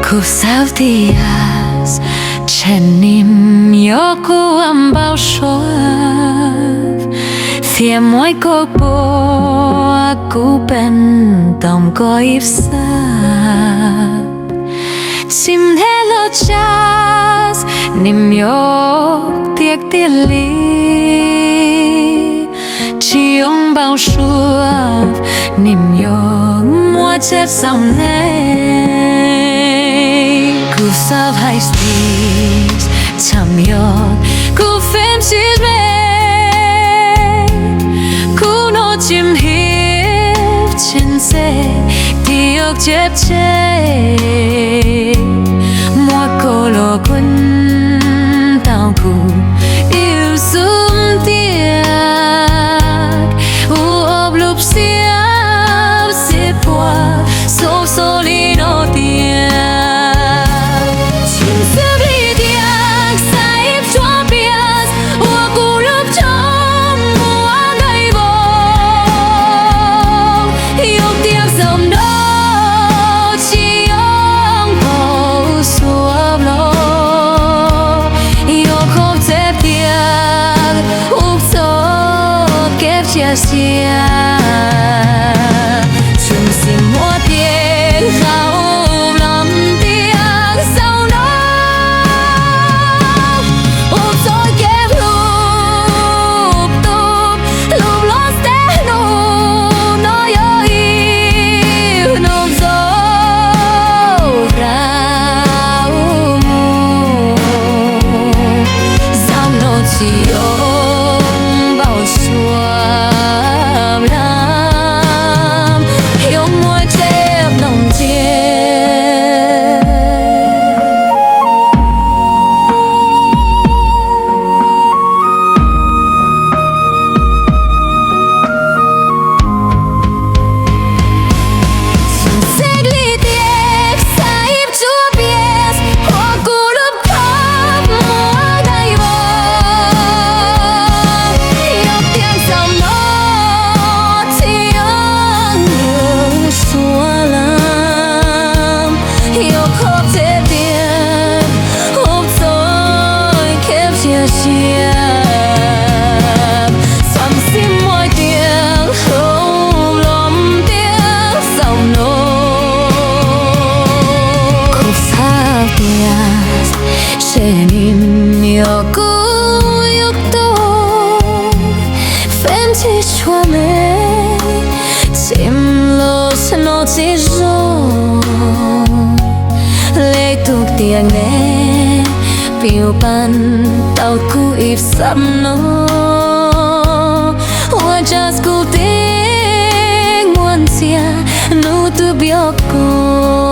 Kuv xav tias tshem nim yog kuv ua npaum suav, thiab muaj koj puag kuv peem toom koj ib sab. Tsis ntev los tsas nim yog tiag tiag li, tsis yoo npaum suav, nim yog muaj tsab xaum neeg. Kuv xav hais tias tsam yog kuv feem tsis me, kuv noj tsis hib tsis ntse, tis yog tseb tseb, muaj koj los kuv tau kuv ib xub ntiag, ua ob lub siab xib puag xub xub li no tiag. Tsis xav li tiag, xav ib tsuab pias ua kuv lub tshoob muaj nqaij vau, yog tias xaum no tsis yoo npaum suav los, yog qhov tseeb tiag ua txoj kev cia siab. Tseem xis muaj tias qhov uas los tias xaum no ua txoj kev hlub tus hlub los tej hnub no yog ib hnub zoo rau mus. Xaum no tsis yoo npaum suav los, yoo muaj tseb noo ntsia. Tsis xav li tiag, xav ib tsuab pias ua kuv lub tshoob muaj nqaij vau, yog tias xaum no tsis yoo npaum suav los, yog qhov tseeb tiag ua txoj kev cia siab. Tseem xis muaj tias qhov uas los tias xaum no, kuv xav tias tshem nim yog kuv yuav tau feem tsis tshua me, tsis los no tsis zoo li tus tiag ne, piv pab tau kuv ib xab no, ua cas kuv tib muaj ntxhias nub twb pib kuv